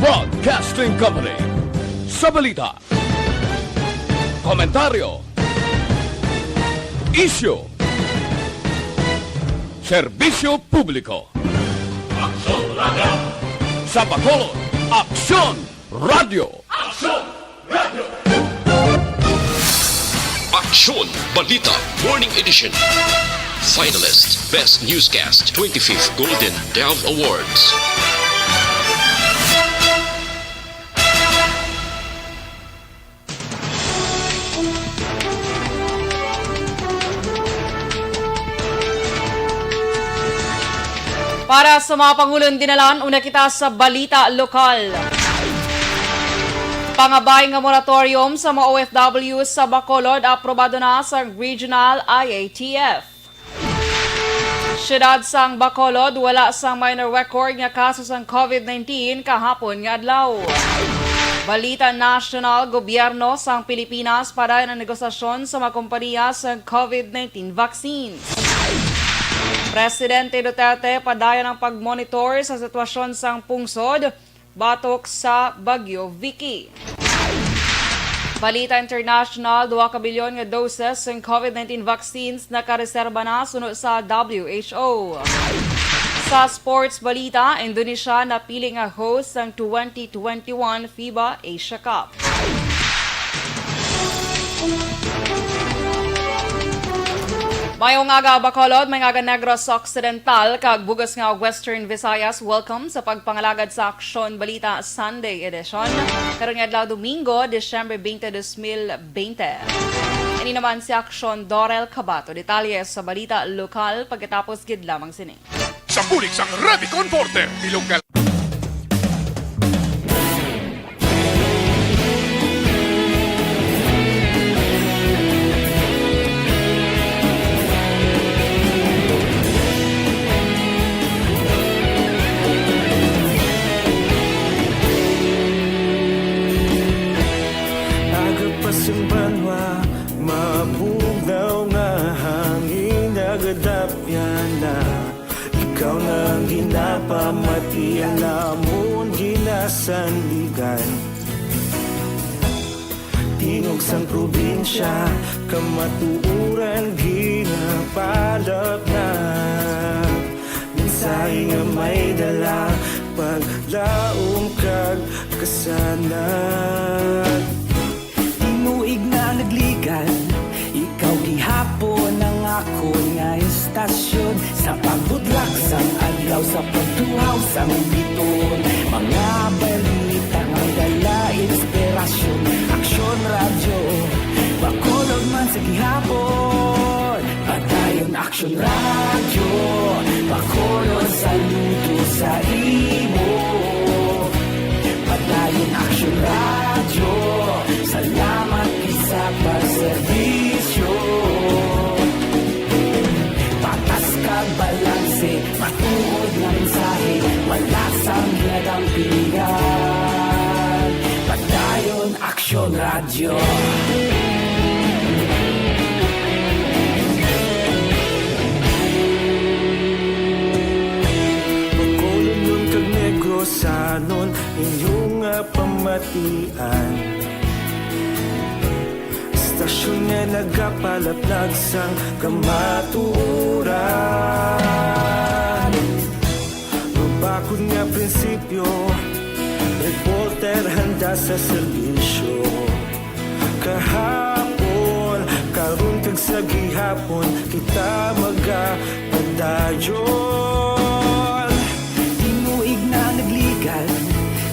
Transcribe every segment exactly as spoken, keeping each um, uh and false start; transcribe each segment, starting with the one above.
Broadcasting Company. Sa balita, komentaryo, isyu, serbisyo publiko. Aksyon Radyo. Sa Bacolod, Aksyon Radyo. Aksyon Radyo. Aksyon Balita Morning Edition. Finalist Best Newscast twenty-fifth Golden Dove Awards. Para sa mga pangulon dinalan, una kita sa balita lokal. Pangabay nga moratorium sa mga O F W sa Bacolod aprobado na sa Regional I A T F. Siyudad sang Bacolod, wala sang minor record nga kaso sang COVID nineteen kahapon nga adlaw. Balita nasyonal, gobyerno sang Pilipinas padayon ang negosasyon sa mga kompanya sang COVID nineteen vaccines. Presidente Duterte padayon ang pagmonitor sa sitwasyon sang pungsod batok sa Bagyo Vicky. Balita international, dua ka bilyon nga doses sang COVID nineteen vaccines nakareserba na suno sa W H O. Sa sports balita, Indonesia napili nga host sang twenty twenty-one FIBA Asia Cup. Mayong aga, Bacolod, mayong aga, Negros Occidental, kag bug-os nga Western Visayas. Welcome sa pagpangalagad sa Aksyon Balita Sunday Edition. Karon nga adlaw, Domingo, Disyembre twenty, dos mil twenty. Ini naman si Aksyon Dorel Cabato. Detalye sa balita lokal pagkatapos gid lamang sini. Sa bulig sang Revicon Forte, bilog nga Aga pa sang banwa, mabugnaw nga hangin nagadapyan na. Ikaw na ang ginapamati, ang amon ginasandigan. Tingog sang probinsya, kamatuoran ginapalapnag. Mensahe nga may dala, paglaom kag kasanag. Tinuig na nagligan, ikaw gihapon ang akon nga istasyon. Sa pagbudlak sang adlaw, sa pagtuhaw sang bituon, mga balita nga dala inspirasyon. Aksyon Radyo, Bacolod man sa gihapon. Padayon Aksyon Radyo, Bacolod, saludo sa imo. Padayon Aksyon Radyo, salamat gid sa pagserbisyo. Patas kag balanse, matuod nga mensahe, wala sang ginadampingan. Padayon Aksyon Radyo. Bacolodnon kag Negrosanon, inyo nga pamatian. Istasyon nga nagapalaplag sang kamatuoran. Mabakod nga prinsipyo, reporter handa sa serbisyo. Kahapon, karon kag sa gihapon, kita magapadayon. Tinuig na nagligan,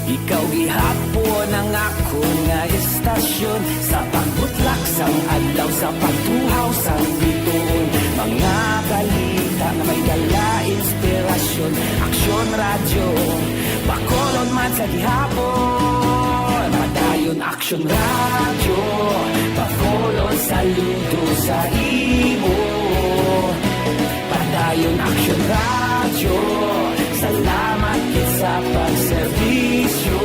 ikaw gihapon ang akon nga istasyon. Sa pagbutlak sang adlaw, sa pagtuhaw sang bituon, mga balita nga may dala inspirasyon. Aksyon Radyo, Bacolod man sa gihapon. Padayon Aksyon Radyo, Bacolod, saludo sa imo. Padayon Aksyon Radyo, salamat gid sa pagserbisyo.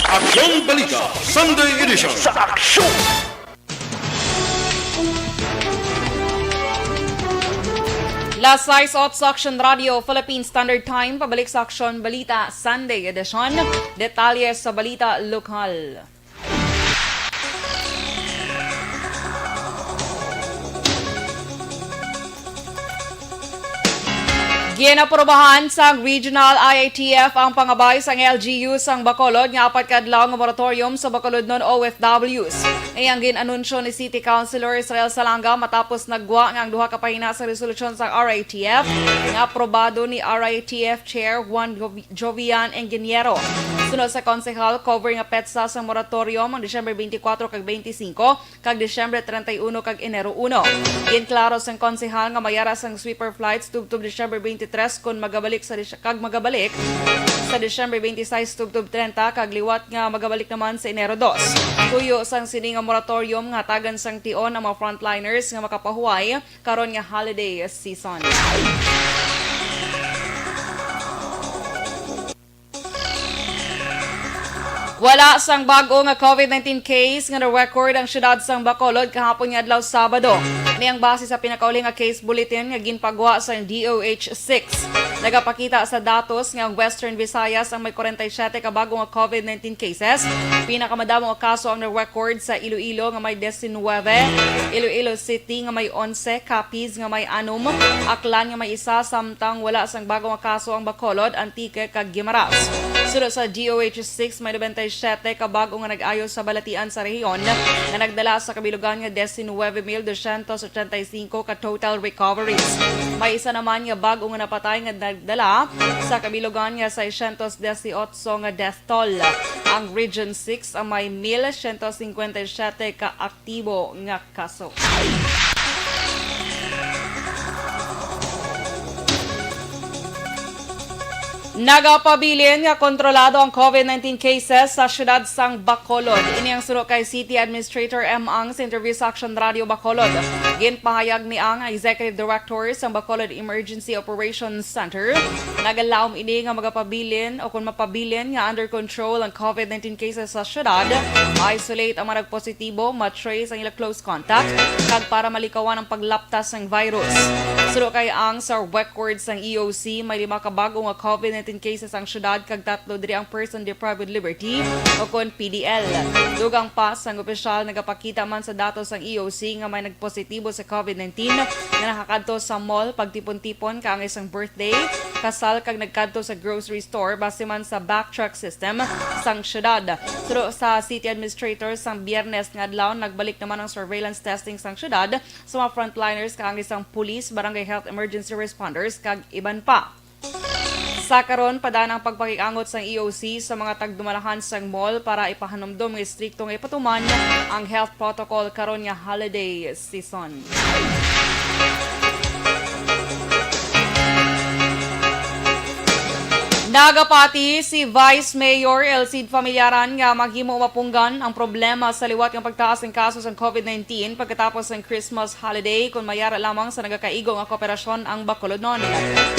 Aksyon Balita, Sunday Edition. Sa Aksyon! Alas sais otso, Aksyon Radio Philippine Standard Time, pabalik sa Aksyon Balita Sunday Edition. Detalye sa balita lokal. Ginaprobahan sang Regional I I T F ang pangabay sang L G U sang Bacolod nga apat ka adlaw nga moratorium sa Bacolodnon O F Ws. Iyang gin-anunsyo ni City Councilor Israel Salanga matapos naggwa nga ang duha ka pahina sa resolusyon sang R I T F nga aprobado ni R I T F Chair Juan Jovi-, Jovian Ingeniero. Sunod sa konsehal, cover nga petsa sang moratorium ang Disyembre twenty-four kag twenty-five kag Disyembre treinta y uno kag Enero uno. Ginklaro sang konsehal nga mayara sang sweeper flights tubtob Disyembre twenty-three kon magabalik sa Dis-, kag magabalik sa Disyembre twenty-six tubtob treinta kag liwat nga magabalik naman sa Enero dos. Tuyo sang sini nga moratorium nga hatagan sang tion ang mga frontliners nga makapahuway karon nga holiday season. Wala sang bag-o nga COVID nineteen case nga na-record ang siyudad sang Bacolod kahapon nga adlaw Sabado. Ini ang base sa pinakauli nga case bulletin nga ginpagwa sang D O H six. Nagapakita sa datos nga ang Western Visayas ang may forty-seven ka bag-o nga COVID nineteen cases. Pinakamadamo nga kaso ang na-record sa Iloilo nga may diecinuebe, Iloilo City nga may onse, Capiz nga may anom, Aklan nga may isa, samtang wala sang bag-o nga kaso ang Bacolod, Antique, kag Guimaras. Suno sa D O H six, may nobenta y siyete ka bag-o nga nag-ayo sa balatian sa rehiyon nga nagdala sa kabilugan nga diecinuebe mil doscientos ochenta y cinco ka total recoveries. May isa naman nga bag-o nga napatay nga nagdala sa kabilugan nga seiscientos dieciocho nga death toll. Ang Region six ang may mil siyento cincuenta y siyete ka aktibo nga kaso. Nagapabilin nga kontrolado ang COVID nineteen cases sa siyudad sang Bacolod. Ini ang suno kay City Administrator M. Ang sa interview sa Action Radio Bacolod. Ginpahayag ni Ang, Executive Director sang Bacolod Emergency Operations Center, nagalaom ini nga magapabilin o kung mapabilin nga under control ang COVID nineteen cases sa siyudad, ma-isolate ang mga nagpositibo, ma-trace ang ila close contact, kag para malikawan ang paglaptas sang virus. Suno kay Ang, sa record sang E O C, may lima ka bag-o nga COVID nineteen cases ang siyudad kag tatlo diri ang person deprived with liberty o kon P D L. Dugang pa sang opisyal, nagapakita man sa datos sang E O C nga may nagpositibo sa COVID nineteen nga nakakadto sa mall, pagtipon-tipon kaangay sang birthday, kasal kag nagkadto sa grocery store base man sa backtrack system sang syudad. Suno sa city administrator, sang Biyernes nga adlaw nagbalik naman ang surveillance testing sang syudad sa mga frontliners kaangay sang pulis, barangay health emergency responders, kag iban pa. Sa karon, padaan ang pagpakiangot sang E O C sa mga tagdumalahan sang mall para ipahanumdom nga istrikto nga ipatuman ang health protocol karon nga holiday season. Nagapati si Vice Mayor Elcid Familiaran nga maghimo mapunggan ang problema sa liwat nga pagtaas ng kaso sang COVID nineteen pagkatapos sang Christmas holiday, kung mayara lamang sa nagakaigo nga kooperasyon ang Bacolodnon.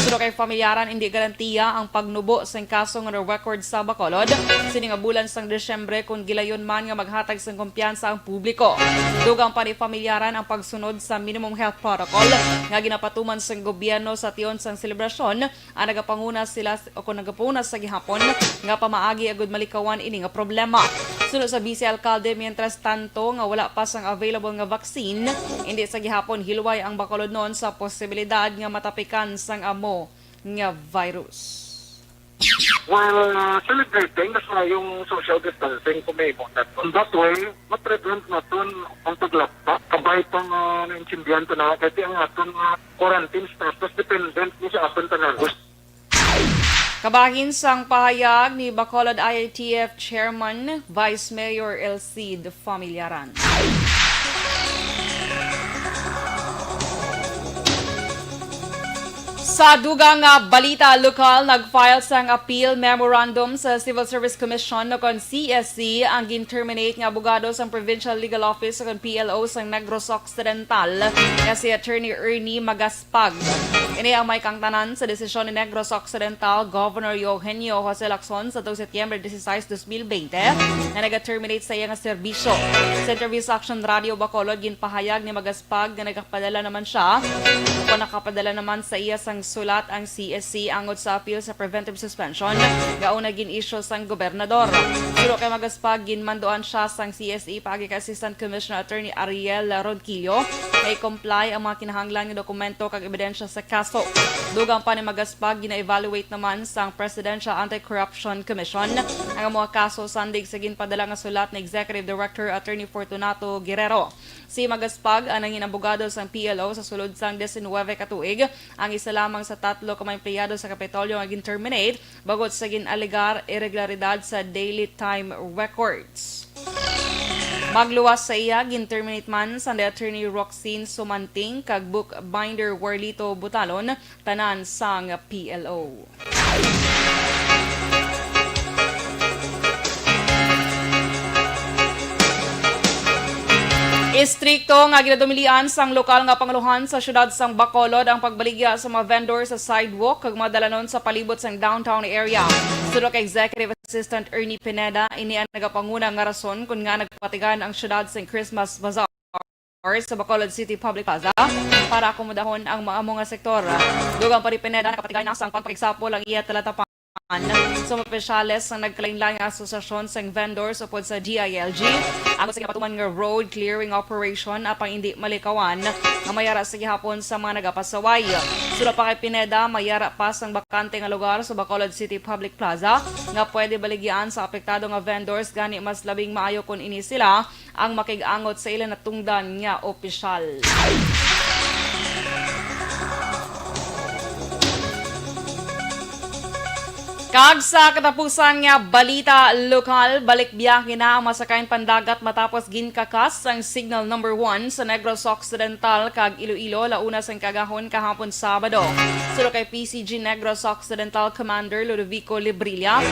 Suno kay Familiaran, indi garantiya ang pagnubo sang kaso nga na-record sa Bacolod sini nga bulan sang Disyembre kung gilayon man nga maghatag sang kumpiyansa ang publiko. Dugang pa ni Familiaran ang pagsunod sa minimum health protocol nga ginapatuman sang gobyerno sa tion sang selebrasyon ang nagapanguna sila o kung nagapanguna sa gihapon nga pamaagi agud malikawan ini nga problema. Suno sa Vice Alkalde, mientras tanto nga wala pa sang available nga vaccine, indi sa gihapon hilway ang Bacolodnon sa posibilidad nga matapikan sang amo nga virus. While, uh, celebrating, basta yung social distancing, kung may mo naton. That way, ma-prevent naton ang paglapta. Kabay pang, uh, naintindihan ko na, kasi ang aton, uh, quarantine status dependent ni sa aton tanan. Kabahin sang pahayag ni Bacolod I I T F Chairman, Vice Mayor Elcid Familiaran. Sa dugang nga balita lokal, nag-file sang appeal memorandum sa Civil Service Commission o kon C S C ang gin-terminate nga abogado sang Provincial Legal Office o kon P L O sang Negros Occidental nga si Attorney Ernie Magaspag. Ini ang may kaangtanan sa desisyon ni Negros Occidental Governor Eugenio Jose Lacson sa Setyembre dieciséis, dos mil veinte, nga naga-terminate sa iya nga serbisyo. Sa interview sa Action Radio Bacolod, ginpahayag ni Magaspag nga nagapadala naman siya o nakapadala naman sa iya sang sulat ang C S C angot sa appeal sa preventive suspension nga una gin-issue sang gobernador. Suno kay Magaspag, ginmanduan siya sang C S C paagi kay Assistant Commissioner Attorney Ariel Ronquillo nga i-comply ang mga kinahanglan nga dokumento kag ebidensya sa kaso. Dugang pa ni Magaspag, gina-evaluate naman sang Presidential Anti-Corruption Commission ang mga kaso sandig sa ginpadala nga sulat ni Executive Director Attorney Fortunato Guerrero. Si Magaspag ang nangin abogado sang P L O sa sulod sang diecinuebe ka tuig. Ang isa lamang sa tatlo ka mga empleyado sa Kapitolyo nga gin-terminate bangod sa gin-alegar irregularidad sa Daily Time records. Magluwas sa iya, gin-terminate man sang Attorney Roxin Sumanting kag Bookbinder Warlito Butalon, tanan sang P L O. Istrikto nga ginadumilian sang lokal nga pangulohan sa siyudad sang Bacolod ang pagbaligya sa mga vendor sa sidewalk kag mga dalanon sa palibot sang downtown area. Suno kay Executive Assistant Ernie Pineda, ini ang nagapanguna nga rason kon ngaa nagapatigayon ang siyudad sang Christmas Bazaar sa Bacolod City Public Plaza para akomodahon ang mga amo nga sektor. Dugang pa ni Pineda, nakapatigayon na sang pagpakigsapol ang iya talatapan sa mga opisyales sang nagkalainlain nga asosasyon sang vendors upod sa D I L G, agod sa ginapatuman nga road clearing operation, apang indi malikawan nga mayara sa gihapon sa mga nagapasaway. Suno pa kay Pineda, mayara pa sang bakante nga lugar sa Bacolod City Public Plaza nga pwede baligyaan sa apektado nga vendors, gani mas labing maayo kon ini sila ang makig-angot sa ila natungdan nga opisyal. Kag sa katapusan nga balita lokal, balik biyahe na ang masakayan pandagat matapos ginkakas ang signal number one sa Negros Occidental kag Iloilo, launa sang kaagahon kahapon Sabado. Suno kay P C G Negros Occidental Commander Ludovico Librilla,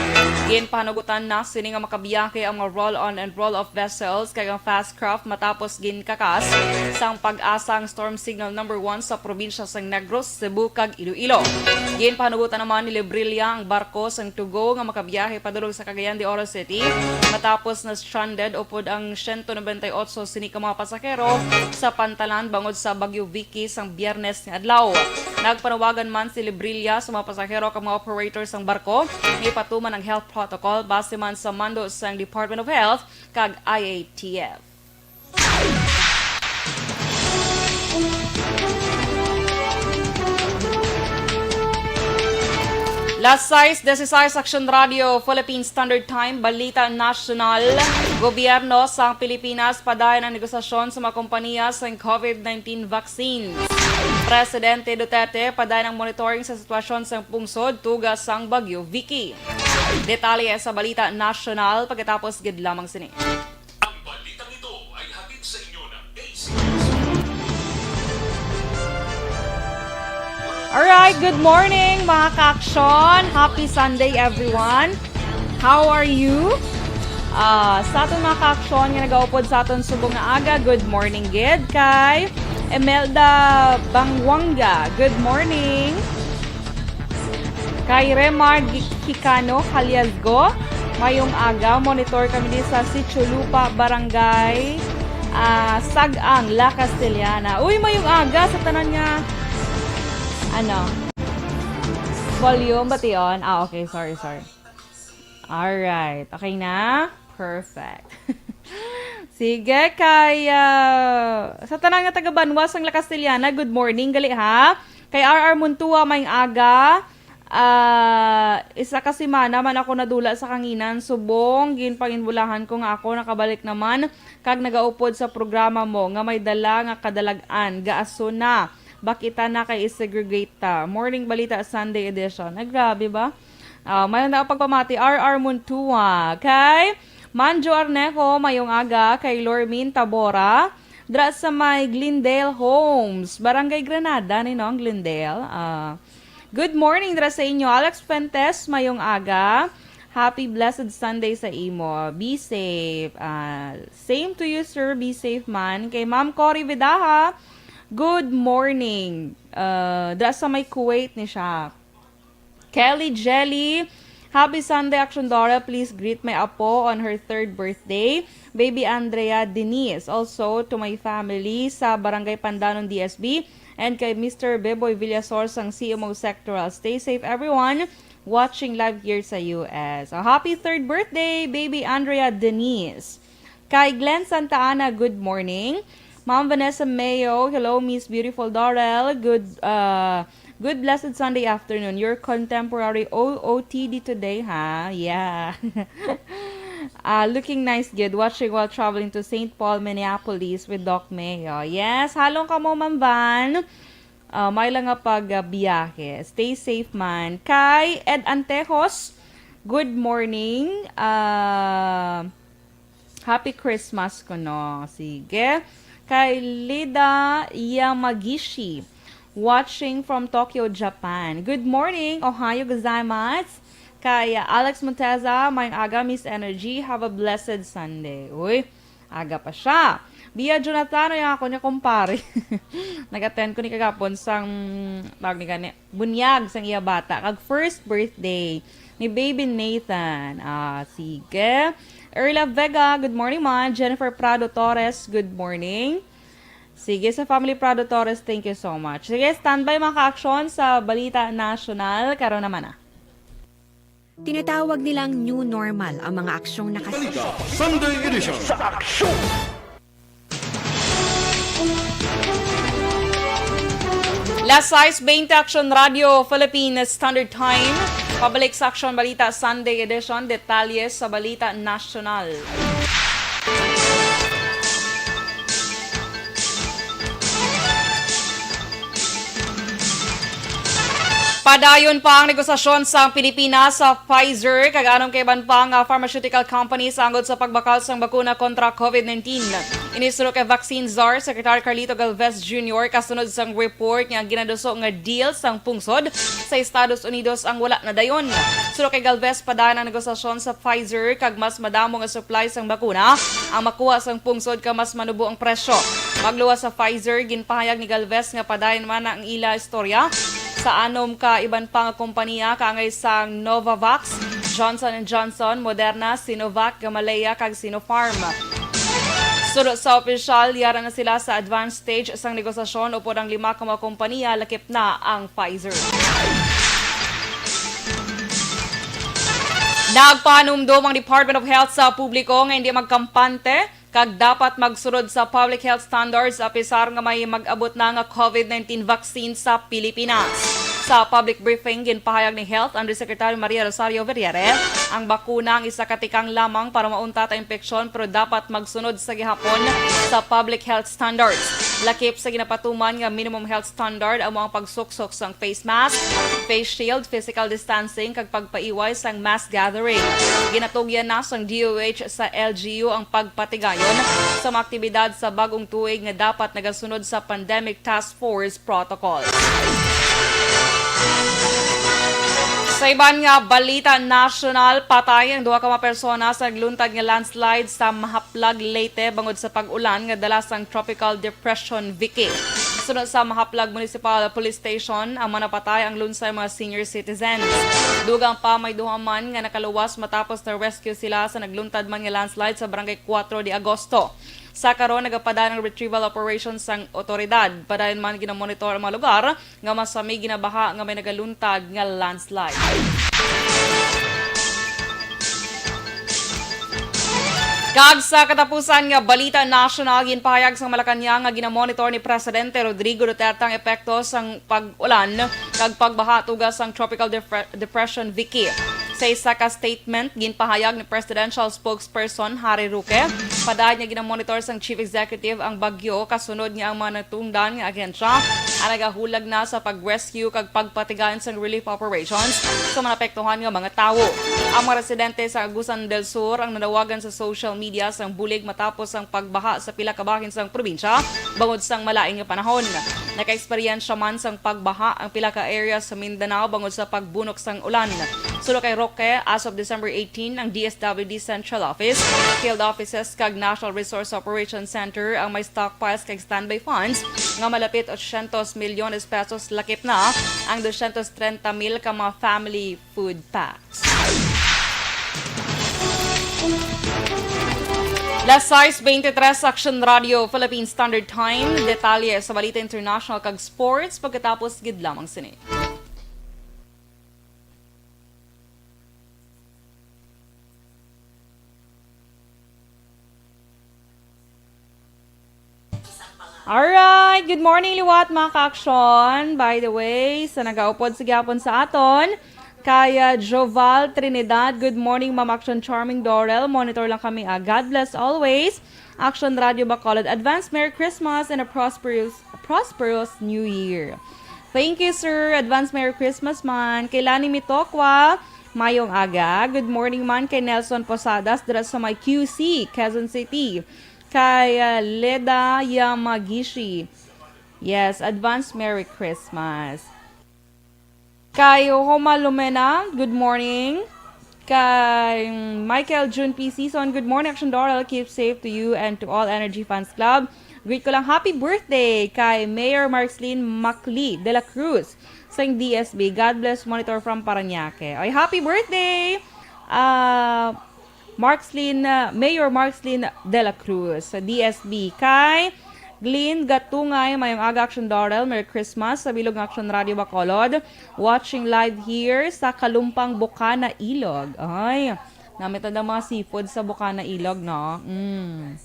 ginpahanugutan na sini nga makabiyahe ang mga roll-on and roll-off vessels kag ang fast craft matapos ginkakas sang pag-asa ang storm signal number one sa probinsya sang Negros, Cebu, kag Iloilo. Ginpahanugutan naman ni Librilla ang barko sang Tugo nga makabiyahe padulong sa Cagayan de Oro City matapos na-stranded upod ang siyento nobenta y otso sini ka mga pasahero sa pantalan bangod sa Bagyo Vicky sang Biyernes nga adlaw. Nagpanawagan man si Librilla sa mga pasahero kag mga operator sang barko nga ipatuman ang health protocol base man sa mando sang Department of Health kag I A T F. Las sais dieciséis, Action Radio Philippine Standard Time, Balita Nasyonal. Gobyerno sang Pilipinas padayon ang negosasyon sa mga kompanya sang COVID nineteen vaccines. Presidente Duterte padayon ang monitoring sa sitwasyon sang pungsod tuga sang Bagyo Vicky. Detalye sa Balita Nasyonal pagkatapos gid lamang sini. Ang balitang ito ay hatid sa inyo ng A C S. Alright, good morning, mga ka-aksyon. Happy Sunday, everyone. How are you? Ah, sa aton mga ka-aksyon nga nagaupod sa aton subong nga aga, good morning gid kay Emelda Bangwanga. Good morning. Kay Remar Gi-, Kikano Haliasgo, mayong aga, monitor kami di sa Sitio Lupa, Barangay, ah, Sag-ang, La Castellana. Uy, mayong aga sa tanan nga, ano, volume, bation? Ah, okay, sorry, sorry. Alright, okay na? Perfect. Sige, kay, ah, sa tanan nga taga-banwa sang La Castellana, good morning, gali ha. Kay R R Montua, mayong aga. Ah, isa ka semana man ako nadula sa kanginan, subong ginpanginbulahan ko nga ako nakabalik naman kag nagaupod sa programa mo nga may dala nga kadalag-an. Gaaso na. Bakita na kay i-segregate ta. Morning Balita Sunday edition. Ay, grabe ba? Ah, mayroon na pagpamati, R R Montua. Kay Manjo Arneco, mayong aga. Kay Lormin Tabora, dra sa may Glendale Homes, Barangay Granada, ni, no, ang Glendale. Ah, Good morning dira sa inyo, Alex Fuentes. Mayong aga. Happy blessed Sunday sa imo. Be safe. Ah, same to you, sir. Be safe man. Kay Ma'am Cory Vidaha, good morning. Ah, dira sa may Kuwait ni siya. Kelly Jelly, happy Sunday, Action Dora. Please greet my apo on her third birthday, baby Andrea Denise. Also, to my family sa Barangay Pandanon D S B and kay Mister Beboy Villasor sang C M O Sectoral. Stay safe, everyone. Watching live here sa U S. A happy third birthday, baby Andrea Denise. Kay Glenn Santa Ana, good morning. Ma'am Vanessa Mayo, hello, Miss Beautiful Dorel. Good, uh, good blessed Sunday afternoon. Your contemporary O O T D today, ha? Yeah. Ah, looking nice, good. Watching while traveling to Saint Paul, Minneapolis with Doc Mayo. Yes, halong kamo, Ma'am Van. Ah, may lang nga pag, ah, biyahe. Stay safe man. Kay Ed Antejos, good morning. Ah, Happy Christmas kuno. Sige. Kay Lida Yamagishi, watching from Tokyo, Japan. Good morning. Ohayo gozaimasu. Kay Alex Monteza, mayong aga, Miss Energy. Have a blessed Sunday. Uy, aga pa siya. Bia Jonathan, ay ako niya, kumpare. Nag-attend ko ni kagapon sang, tawag ni gani, bunyag sang iya bata. Kag first birthday ni Baby Nathan. Ah, sige. Erla Vega, good morning, ma. Jennifer Prado Torres, good morning. Sige, sa family Prado Torres, thank you so much. Sige, standby, mga ka-aksyon, sa Balita National. Karon naman na. Tinatawag nilang new normal ang mga aksyong nakas- Balita Sunday Edition. Sa aksyon. Las sais bente, Action Radio Philippine Standard Time. Pabalik sa Aksyon Balita Sunday Edition, detalye sa Balita Nasyonal. Padayon pa ang negosasyon sa Pilipinas sa Pfizer kag anom ka iban pa nga pharmaceutical companies angod sa pagbakal sang bakuna kontra COVID nineteen. Ini suno kay Vaccine Czar Secretary Carlito Galvez Junior kasunod sang report nga ginaduso nga deal sang pungsod sa Estados Unidos ang wala na dayon. Suno kay Galvez, padayon ang negosasyon sa Pfizer kag mas madamo nga supply sang bakuna ang makuha sang pungsod kag mas manubo ang presyo. Magluwas sa Pfizer, ginpahayag ni Galvez nga padayon man ang ila istorya sa anom ka iban pa nga kompanya kaangay sang Novavax, Johnson and Johnson, Moderna, Sinovac, Gamaleya kag Sinopharm. Suno sa opisyal, yara na sila sa advanced stage sang negosasyon upod ang lima ka mga kompanya lakip na ang Pfizer. Nagpanumdom ang Department of Health sa publiko nga hindi magkampante kag dapat magsunod sa public health standards apisar nga may mag-abot na nga COVID nineteen vaccine sa Pilipinas. Sa public briefing, ginpahayag ni Health Undersecretary Maria Rosario Vergeire, ang bakuna ang isa ka tikang lamang para mauntat ang impeksyon, pero dapat magsunod sa gihapon sa public health standards. Lakip sa ginapatuman nga minimum health standard amo ang pagsuksok sang face mask, face shield, physical distancing, kag pagpaiway sang mass gathering. Ginatugyan na sang D O H sa L G U ang pagpatigayon sa mga aktibidad sa bag-ong tuig nga dapat nagasunod sa Pandemic Task Force protocols. Sa iban nga balita nasyonal, patay ang duha ka mga persona sa nagluntad nga landslide sa Mahaplag, Leyte, bangod sa pag-ulan nga dala sang Tropical Depression Vicky. Suno sa Mahaplag Municipal Police Station, ang mga napatay ang lunsay mga senior citizens. Dugang pa, may duha man nga nakaluwas matapos na-rescue sila sa nagluntad man nga landslide sa Barangay Cuatro de Agosto. Sa karon, nagapadayon ang retrieval operation sang otoridad. Padayon man ginamonitor ang mga lugar nga masami ginabaha nga may nagaluntad nga landslide. Kag sa katapusan nga balita nasyonal, ginpahayag sang Malacañang nga ginamonitor ni Presidente Rodrigo Duterte ang epekto sang pag-ulan kag pagbaha tuga sang Tropical Depre-, Depression Vicky. Sa isa ka statement, ginpahayag ni Presidential Spokesperson Harry Roque, padaan nga ginamonitor sang Chief Executive ang bagyo, kasunod nga ang mga natungdan nga ahensya ang nagahulag na sa pag-rescue kag pagpatigayon sang relief operations sa mga naapektuhan nga mga tawo. Ang mga residente sa Agusan del Sur ang nanawagan sa social media sang bulig matapos ang pagbaha sa pila ka bahin sang probinsya bangod sang malain nga panahon. Nakaeksperyensya man sang pagbaha ang pila ka area sa Mindanao bangod sa pagbunok sang ulan. Suno kay Roque, as of December eighteen, ang D S W D Central Office, Field Offices, kag National Resource Operations Center ang may stockpiles kag standby funds nga malapit ochocientos milyones pesos, lakip na ang dosyentos trenta mil ka mga family food packs. Las sais veintitrés, Action Radio Philippine Standard Time. Detalye sa balita international kag sports pagkatapos gid lamang sini. Alright, good morning liwat, mga ka-aksyon. By the way, sa nagaupod sa gihapon sa aton, kay, ah, Joval Trinidad, good morning, Ma'am Aksyon Charming Dorel. Monitor lang kami, ah. God bless always. Action Radio Bacolod, advance Merry Christmas and a prosperous, prosperous New Year. Thank you, sir. Advance Merry Christmas man. Kay Lani Mitokwa, mayong aga. Good morning man kay Nelson Posadas dira sa may Q C, Quezon City. Kay, ah, Leda Yamagishi. Yes, advance Merry Christmas. Kay Homa Lumena, good morning. Kay Michael June P. Season, good morning, Action Doral. Keep safe to you and to all Energy Fans Club. Greet ko lang, happy birthday kay Mayor Marceline Macli de la Cruz sang D S B. God bless, monitor from Parañaque. Ay, happy birthday! Ah, Markslin, uh, Mayor Markslin de la Cruz sa D S B. Kay Glenn Gatungay, mayong aga, Action Doral. Merry Christmas sa bilog nga Action Radio Bacolod. Watching live here sa Kalumpang, Bukana, Ilog. Ay, namit na ang mga seafood sa Bukana, Ilog, no? Mm.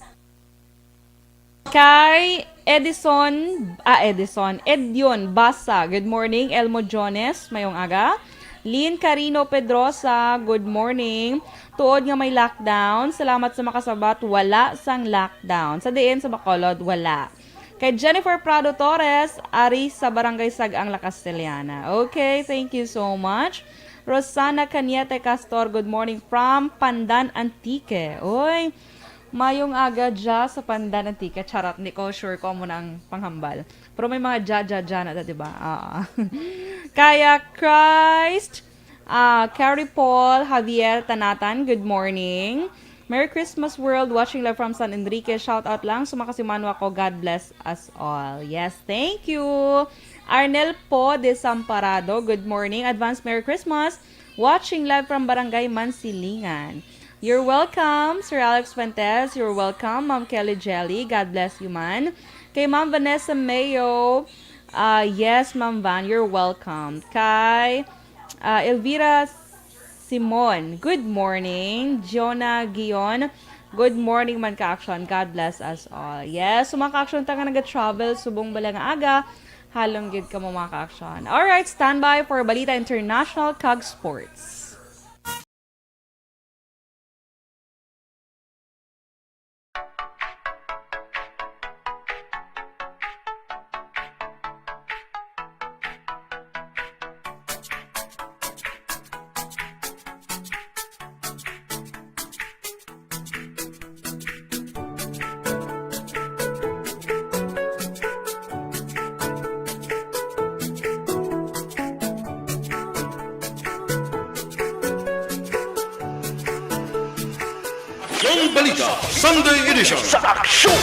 Kay Edison, ah, Edison, Edion Basa, good morning. Elmo Jones, mayong aga. Lynn Carino Pedrosa, good morning. Tuod nga may lockdown, salamat sa makasabat, wala sang lockdown. Sa diin, sa Bacolod, wala. Kay Jennifer Prado Torres, ari sa Barangay Sag-ang, La Castellana. Okay, thank you so much. Rosana Cañete Castor, good morning from Pandan, Antique. Oy, mayong aga dya sa Pandan, Antique. Charot, hindi ko sure kung amo na ang panghambal. Pero may mga dya, dya, dya na, di ba? Ah. Kaya Christ, ah, Carrie Paul Javier Tanatan, good morning. Merry Christmas, world. Watching live from San Enrique. Shout out lang sa mga kasimanwa ko. God bless us all. Yes, thank you. Arnel Po Desamparado, good morning. Advance Merry Christmas. Watching live from Barangay Mansilingan. You're welcome, Sir Alex Fuentes. You're welcome, Ma'am Kelly Jelly. God bless you, man. Kay Ma'am Vanessa Mayo, ah, yes, Ma'am Van, you're welcome. Kay, ah, Elvira Simon, good morning. Jonah Gion, good morning man, ka-action. God bless us all. Yes, so, mga ka-action, ta nga naga-travel subong bala nga aga, halong gid kamo, mga ka-action. Alright, standby for Balita International kag Sports. Yung Balita, Sunday Edition. Sa aksyon!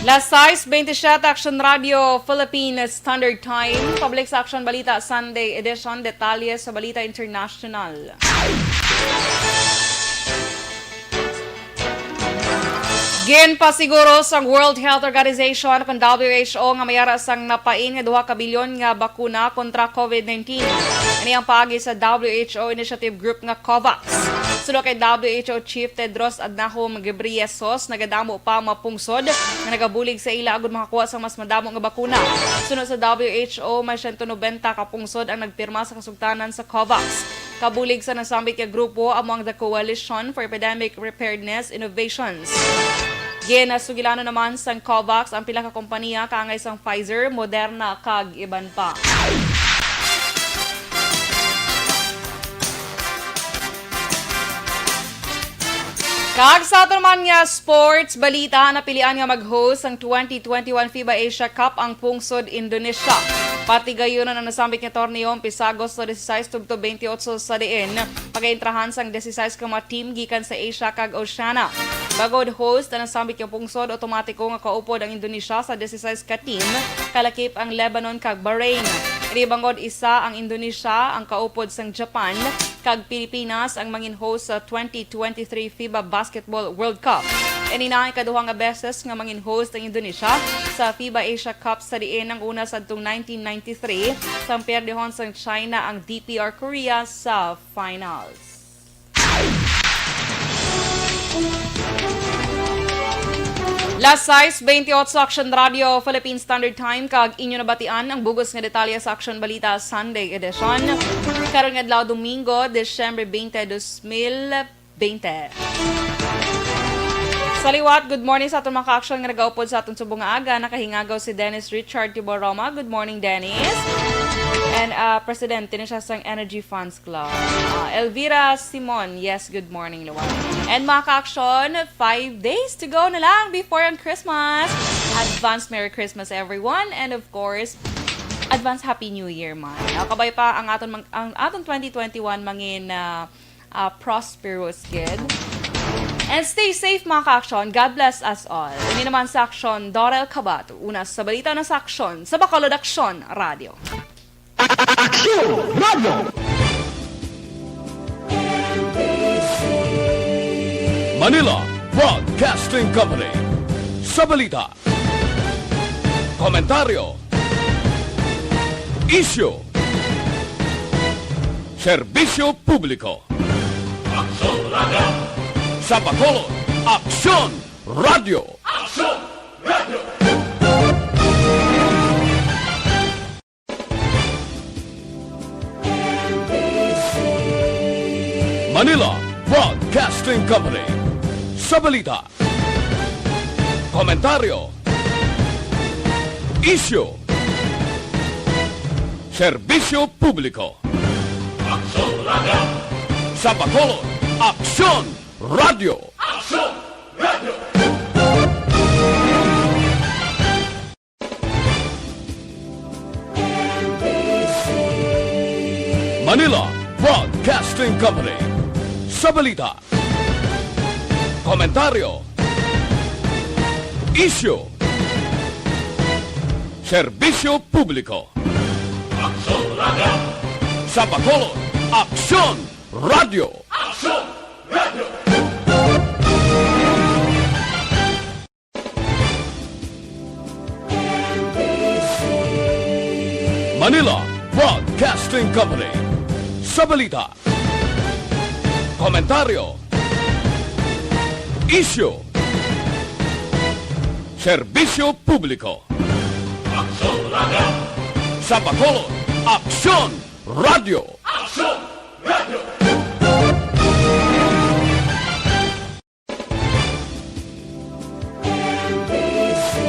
Las sais veintisiete, Action Radio Philippine Standard Time. Public sa Action Balita Sunday Edition. Detalye sa Balita International. Ginpasiguro sang World Health Organization, kun W H O, nga may ara sang napain nga duha ka bilyon nga bakuna kontra COVID nineteen. Ini ang paagi sa W H O Initiative Group nga COVAX. Suno kay W H O Chief Tedros Adhanom Ghebreyesus, nagadamo pa ang mga pungsod nga nagabulig sa ila agud makakuha sang mas madamo nga bakuna. Suno sa W H O, may siyento nobenta ka pungsod ang nagpirma sa kasugtanan sa COVAX. Kabulig sa nasambit nga grupo amo ang The Coalition for Epidemic Preparedness Innovations. Ginasugilanon naman sang COVAX ang pila ka kompanya kaangay sang Pfizer, Moderna, kag iban pa. Kag sa aton man nga sports balita, napilian nga mag-host sang twenty twenty-one FIBA Asia Cup ang pungsod Indonesia. Patigayunon ang nasambit nga torneo, umpisa Agosto disisais tubtob twenty-eight, sa diin pagaintrahan sang disisais ka mga team gikan sa Asia kag Oceania. Bangod host ang nasambit nga pungsod, automatiko nga kaupod ang Indonesia sa disisais ka team, kalakip ang Lebanon kag Bahrain. Ini bangod isa ang Indonesia ang kaupod sang Japan, kag Pilipinas ang mangin-host sa twenty twenty-three FIBA Basketball World Cup. Ini na ang ikaduha nga beses nga mangin-host ang Indonesia sa FIBA Asia Cup, sa diin ang una sadtong nineteen ninety-three, sang pierdehon sang China ang D P R Korea sa finals. Las sais bentiocho, Aksyon Radio, Philippine Standard Time, kag inyo nabatian ang bug-os nga detalye sa Aksyon Balita Sunday Edition. Karon nga adlaw, Domingo, Disyembre twenty, dos mil twenty. Sa liwat, good morning sa aton mga ka-aksyon nga nagaupod sa aton subong nga aga. Nakahingagaw si Dennis Richard Tiboroma. Good morning, Dennis. And, ah, presidente na siya sang Energy Funds Club. Ah, Elvira Simon, yes, good morning, Luwan. And mga ka-aksyon, five days to go na lang before ang Christmas. Advance Merry Christmas, everyone. And of course, advance Happy New Year man. Ah, kabay pa ang aton mang-, ang aton twenty twenty-one mangin, ah, ah, prosperous gid. And stay safe, mga ka-aksyon. God bless us all. Ini naman sa Aksyon, Dorel Cabato. Una sa balita na sa Aksyon, sa Bacolod Aksyon Radio. Aksyon Radio. Manila Broadcasting Company. Sa balita, komentaryo, isyu, serbisyo publiko. Aksyon Radio. Sa Bacolod, Aksyon Radio. Aksyon Radio. Manila Broadcasting Company. Sa balita, komentaryo, isyu, serbisyo publiko. Aksyon Radio. Sa Bacolod, Aksyon Radio. Aksyon Radio. Manila Broadcasting Company. Sa balita, komentaryo, isyu, serbisyo publiko. Aksyon Radio. Sa Bacolod, Aksyon Radio. Aksyon Radio. Manila Broadcasting Company. Sa balita, komentaryo, isyu, serbisyo publiko. Aksyon Radio. Sa Bacolod, Aksyon Radio. Aksyon Radio.